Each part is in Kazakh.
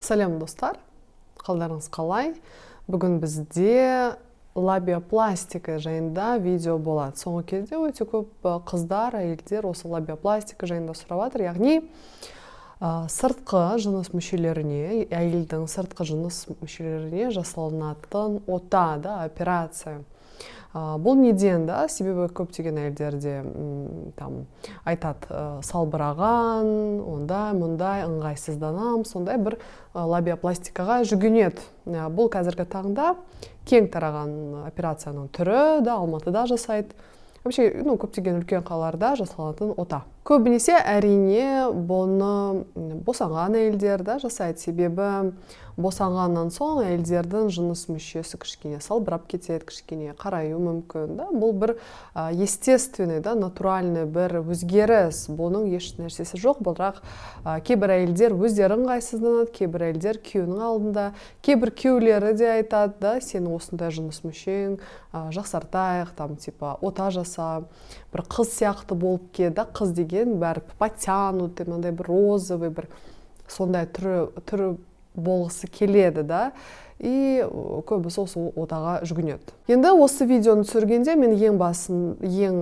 Сәлем, достар! Қалдарыңыз қалай? Бүгін бізде лабиопластика жайында видео болады. Соңғы кезде өте көп қыздар, әйелдер осы лабиопластика жайында сұрап жатыр, яғни сыртқы жыныс мүшелеріне, әйелдің сыртқы жыныс мүшелеріне жасалынатын ота да, операция. Бұл неден да? Себебі көптеген әйелдерде там айтады, салбыраған, ондай мұндай ыңғайсызданамын, сондай бір лабиопластикаға жүгінеді. Бұл қазіргі таңда кең тараған операцияның түрі да, Алматыда жасайды, вообще, ну, көптеген үлкен қалаларда жасалатын ота. Көбінесе, әрине, бұны босанған әйелдер да жасайды, себебі босанғаннан соң әйелдердің жыныс мүшесі кішкене салбырап кетеді, кішкене қараюы мүмкін да. Бұл бір естественный да, натуральный бір өзгеріс, бұның еш нәрсесі жоқ. Бірақ кейбір әйелдер өздері ыңғайсызданады, кейбір әйелдер күйеуінің алдында, кейбір күйеулері де айтады да: «Сенің осындай жыныс мүшең, жақсартайық, там типа ота жаса, бір қыз сияқты болып кет да». Қыз деген бәрі подтянутый, мынандай бір розовый, бір сондай түрі болғысы келеді да, и көбісі осы отаға жүгінеді. Енді осы видеоны түсіргенде мен ең басын, ең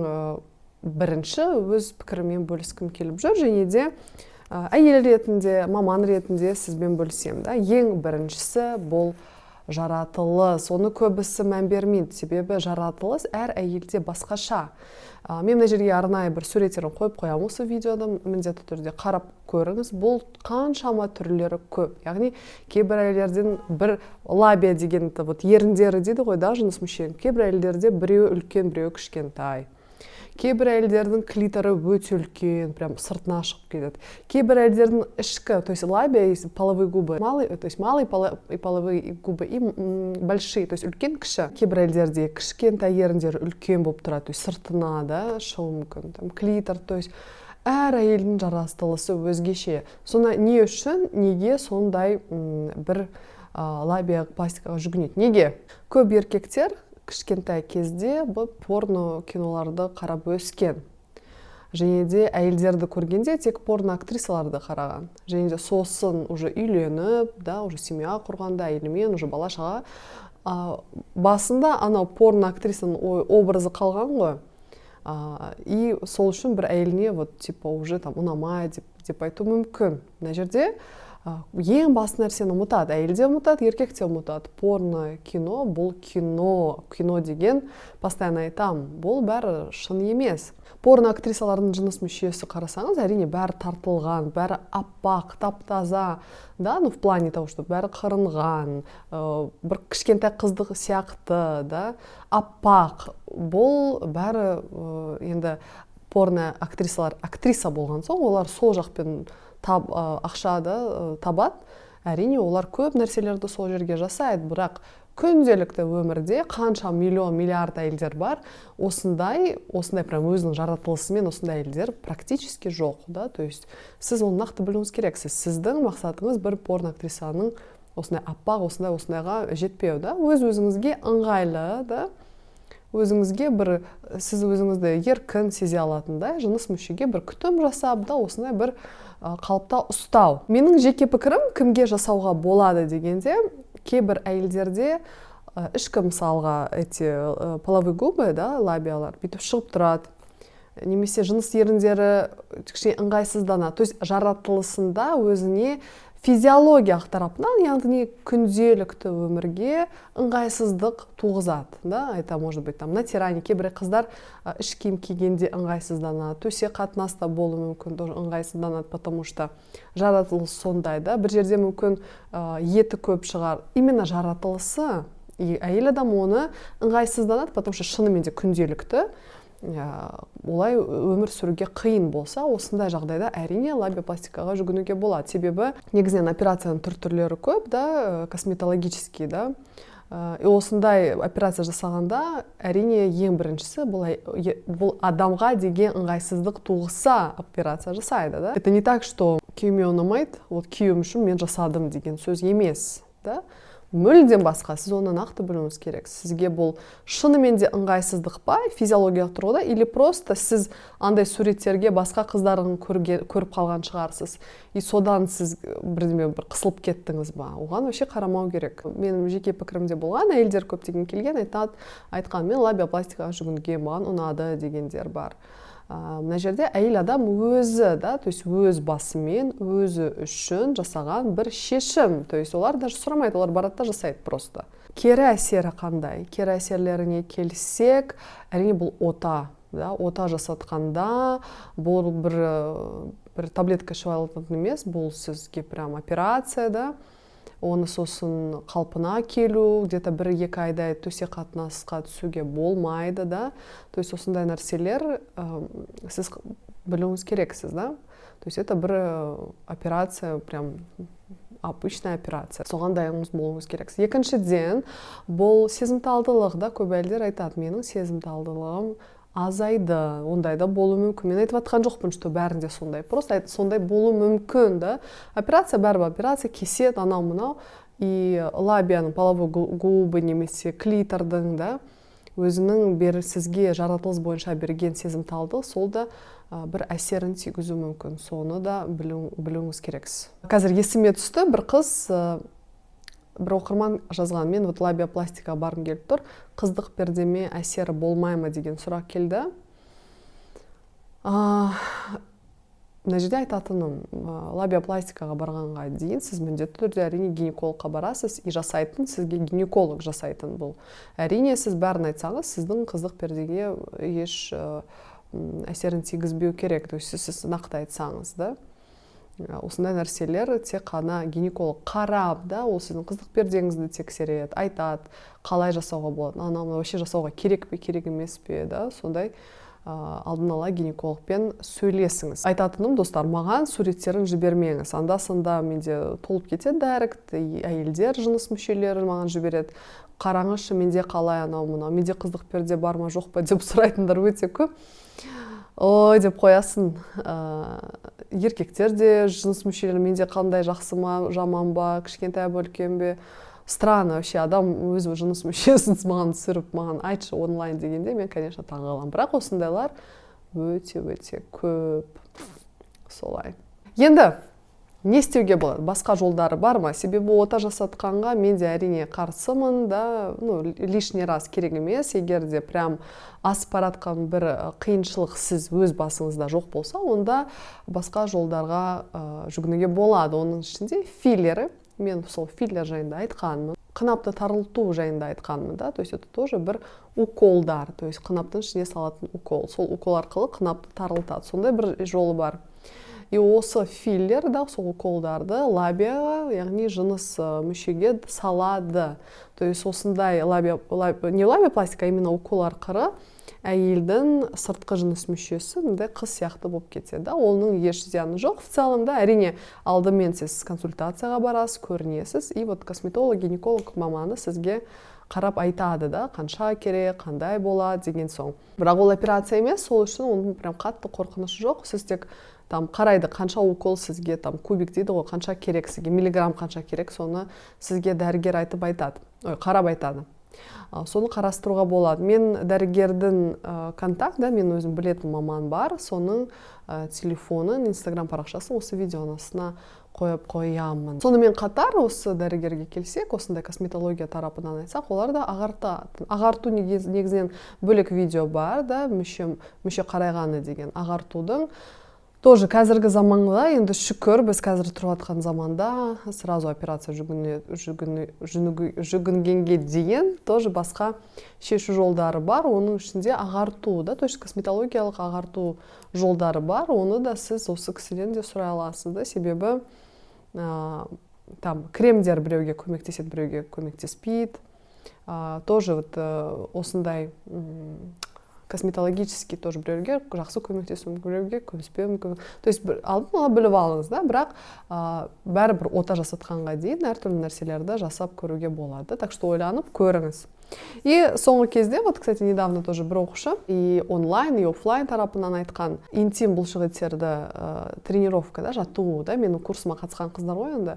бірінші өз пікіріммен бөліскім келіп жүр және де әйел ретінде, маман ретінде сізбен бөлісемін да. Ең біріншісі — бұл жаратылыс. Оны көбісі мән бермейді, себебі жаратылыс әр әйелде басқаша. Мен мына жерге арнайы бір суреттерін қойып қоямын осы видеода, міндетті түрде қарап көріңіз. Бұл қаншама түрлері көп, яғни кейбір әйелдерден бір лабия деген, это вот еріндері дейді ғой да, жыныс мүшенің, кейбір әйелдерде біреуі үлкен, біреуі кішкентай. Кейбір әйелдердің клиторы өте үлкен, прям сыртына шығып кетеді. Кейбір әйелдердің ішкі, то есть лабия есть, половые губы малые, то есть малые и половые губы и большие, то есть үлкен, кіші. Кейбір әйелдерде кішкентай еріндері үлкен болып тұрады, то есть сыртына да шығуы мүмкін, там клитор. То есть әр әйелдің жаратылысы өзгеше. Сонда не үшін, неге сондай бір лабия пластикаға жүгінеді? Неге? Көп еркектер кішкентай кезде бұл порно киноларды қарап өскен және де әйелдерді көргенде тек порно актрисаларды қараған. Және де сосын уже үйленіп да, уже семья құрғанда, әйелімен уже бала шаға, басында анау порно актрисаның образы қалған ғой. И сол үшін бір әйеліне вот типа уже там ұнамайды деп айту мүмкін. Мына жерде ең басты нәрсені ұмытады: әйел де ұмытады, еркек те ұмытады. Порно кино — бұл кино. Кино деген, постоянно айтамын, бұл бәрі шын емес. Порно актрисалардың жыныс мүшесі қарасаңыз, әрине, бәрі тартылған, бәрі аппақ, тап таза да, ну, в плане того, что бәрі қырынған, бір кішкентай қыздық сияқты да, аппақ. Бұл бәрі енді порно актрисалар актриса болған соң, олар сол жақпен ақша да табады. Әрине, олар көп нәрселерді сол жерге жасайды. Бірақ күнделікті өмірде қанша миллион, миллиард әйелдер бар, осындай прям өзінің жаратылысымен осындай әйелдер практически жоқ да. То есть сіз оны нақты білуіңіз керексіз. Сіздің мақсатыңыз бір порно актрисаның осындай аппақ, осындай осындайға жетпеу да, өз өзіңізге ыңғайлы да, өзіңізге бір, сіз өзіңізді еркін сезе алатындай жыныс мүшеге бір күтім жасап да, осындай бір қалыпта ұстау. Менің жеке пікірім, кімге жасауға болады дегенде, кейбір әйелдерде ішкі, мысалға, эти половые губы да, лабиялар бүйтіп шығып тұрады немесе жыныс еріндері кішкене ыңғайсызданады, то есть жаратылысында өзіне физиологиялық тарапынан, яғни күнделікті өмірге ыңғайсыздық туғызады да. Это может быть там натирание, кейбір қыздар іш киім кигенде ыңғайсызданады, төсек қатынаста болуы мүмкін, тоже ыңғайсызданады, потому что жаратылыс сондай да. Бір жерде мүмкін еті көп шығар, именно жаратылысы, и әйел адам оны ыңғайсызданады, потому что шынымен де күнделікті олай өмір сүруге қиын болса, осындай жағдайда, әрине, лабиопластикаға жүгінуге болады. Себебі негізінен операцияның түр түрлері көп да, косметологический да. И осындай операция жасағанда, әрине, ең біріншісі бұл адамға деген ыңғайсыздық туғызса, операция жасайды да. Это не так, что күйеуіме ұнамайды, вот күйеуім үшін мен жасадым деген сөз емес да. Мүлдем басқа. Сіз оны нақты білуіңіз керек: сізге бұл шынымен де ыңғайсыздық па физиологиялық тұрғыда или просто сіз андай суреттерге басқа қыздардың көріп қалған шығарсыз и содан сіз бірдеме бір қысылып кеттіңіз ба? Оған вообще қарамау керек. Менің жеке пікірімде болған, әйелдер көптеген келген, айтады, айтқан: «Мен лабиопластикаға жүгінгенмін, маған ұнады», – дегендер бар. Мына жерде әйел адам өзі да, то есть өз басымен өзі үшін жасаған бір шешім. То есть олар даже сұрамайды, олар барады да жасайды просто. Кері әсері қандай? Кері әсерлеріне келсек, әрине, бұл ота да. Ота жасатқанда бұл бір таблетка ішіп алатын емес, бұл сізге прям операция да. Оны сосын қалпына келу где то 1-2 айдай төсек қатынасқа түсуге болмайды да. То есть осындай нәрселер сіз білуіңіз керексіз да. То есть это бір операция, прям обычная операция, соған дайын болуыңыз керек. Екіншіден, бұл сезімталдылық да. Көп әйелдер айтады: «Менің сезімталдылығым азайды». Ондай да болуы мүмкін. Мен айтып жатқан жоқпын, что бәрінде сондай, просто сондай болуы мүмкін да. Операция бәрібір операция, кеседі, анау мынау и лабияның, половой губы немесе клитордың да өзінің бер, сізге жаратылыс бойынша берген сезімталдық, сол да бір әсерін тигізуі мүмкін. Соны да білуіңіз керексіз. Қазір есіме түсті, бір қыз, бір оқырман жазған: «Мен вот лабиопластикаға барғым келіп тұр, қыздық пердеме әсері болмай ма?» – деген сұрақ келді. Мына жерде айтатыным, лабиопластикаға барғанға дейін сіз міндетті түрде, әрине, гинекологқа барасыз и жасайтын сізге гинеколог жасайтын бұл. Әрине, сіз бәрін айтсаңыз, сіздің қыздық пердеге еш әсерін тигізбеу керек. То есть сіз нақты айтсаңыз да, осындай нәрселер тек қана гинеколог қарап да, ол сіздің қыздық пердеңізді тексереді, айтады, қалай жасауға болады, анау вообще жасауға керек пе, керек емес пе да. Сондай алдын ала гинекологпен сөйлесіңіз. Айтатыным, достар, маған суреттерін жібермеңіз. Анда санда менде толып кетеді директ, әйелдер жыныс мүшелері маған жібереді: «Қараңызшы, менде қалай, анау мынау, менде қыздық перде бар ма, жоқ па?» – деп сұрайтындар өте көп. «Ой», – деп қоясың. Еркектер де жыныс мүшелері менде қандай, жақсы ма, жаман ба, кішкентай ба, үлкен бе. Странно вообще, адам өз жыныс мүшесін маған түсіріп, «Маған айтшы онлайн» дегенде, мен, конечно, таңғаламын. Бірақ осындайлар өте өте көп. Солай. Енді не істеуге болады? Басқа жолдары бар ма? Себебі ота жасатқанға мен де, әрине, қарсымын да, ну, лишний раз керек емес. Егер де прям асып бара жатқан бір қиыншылық сіз өз басыңызда жоқ болса, онда басқа жолдарға жүгінуге болады. Оның ішінде филлеры. Мен сол филлер жайында айтқанмын, қынапты тарылту жайында айтқанмын да. То есть это тоже бір уколдар, то есть қынаптың ішіне салатын укол, сол укол арқылы қынапты тарылтады, сондай бір жолы бар. И осы филлер да, сол уколдарды лабияға, яғни жыныс мүшеге салады. То есть осындай лабия, не лабиопластика, а именно укол арқылы әйелдің сыртқы жыныс мүшесі мындай қыз сияқты болып кетеді да. Оның еш зияны жоқ в целом да. Әрине, алдымен сіз консультацияға барасыз, көрінесіз, и вот косметолог, гинеколог маманы сізге қарап айтады да, қанша керек, қандай болады деген соң. Бірақ ол операция емес, сол үшін оның прям қатты қорқынышы жоқ. Сіз тек там қарайды, қанша укол сізге, там кубик дейді ғой, қанша керек сізге, миллиграмм қанша керек, соны сізге дәрігер айтып айтады, ой, қарап айтады. Соны қарастыруға болады. Мен дәрігердің контакт да, мен өзім білетін маман бар, соның телефонын, инстаграм парақшасын осы видеоның астына қойып қоямын. Сонымен қатар осы дәрігерге келсек, осындай косметология тарапынан айтсақ, олар да ағартады. Ағарту негізінен бөлек видео бар да, мүше қарайғаны деген. Ағартудың тоже қазіргі заманға енді шүкір, біз қазір тұрып жатқан заманда сразу операция жүгінгенге дейін тоже басқа шешу жолдары бар. Оның ішінде ағарту да, то есть косметологиялық ағарту жолдары бар. Оны да сіз осы кісіден де сұрай аласыз да, себебі там кремдер біреуге көмектеседі, біреуге көмектеспейді. Тоже вот осындай косметологический тоже біреуге жақсы көмектесуі мүмкін, біреуге көмектеспеуі мүмкін. То есть бір, алдын ала біліп алыңыз да. Бірақ бәрібір ота жасатқанға дейін әртүрлі нәрселерді жасап көруге болады, так что ойланып көріңіз. И соңғы кезде вот, кстати, недавно тоже бір оқушы и онлайн, и офлайн тарапынан айтқан, интим бұлшықеттерді тренировка да, жаттығу да, менің курсыма қатысқан қыздар ғой енді,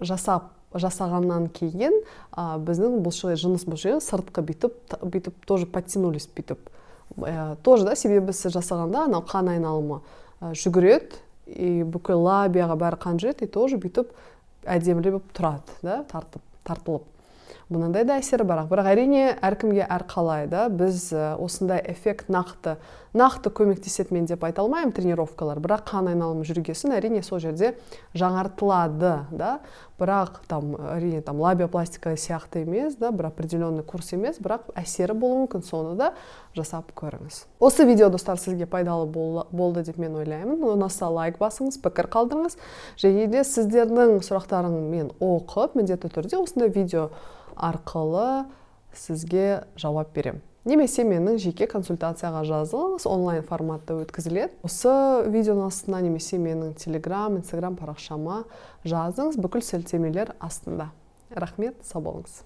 жасап Жасағаннан кейін біздің бұлшық, жыныс бұлшық сыртқы бүйтіп тоже подтянулись бүйтіп тоже да. Себебі сіз жасағанда анау қан айналымы жүгіреді и бүкіл лабияға бәрі қан жүреді, и тоже бүйтіп әдемілеп тұрады да, тартып, тартылып. Мынандай да әсері бар. Бірақ, әрине, әркімге әрқалай да. Біз осындай эффект нақты көмектеседі мен деп айта алмаймын тренировкалар, бірақ қан айналымы жүргесін, әрине, сол жерде жаңартылады да. Бірақ там, әрине, там лабиопластика сияқты емес да, бір определенный курс емес, бірақ әсері болуы мүмкін. Соны да жасап көріңіз. Осы видео, достар, сізге пайдалы болды деп мен ойлаймын. Ұнаса, лайк басыңыз, пікір қалдырыңыз және де сіздердің сұрақтарын мен оқып, міндетті түрде осындай видео арқылы сізге жауап беремін. Немесе менің жеке консультацияға жазылыңыз, онлайн форматта өткізіледі. Осы видеоның астына немесе менің Телеграм, Инстаграм парақшама жазыңыз, бүкіл сілтемелер астында. Рахмет, сау болыңыз.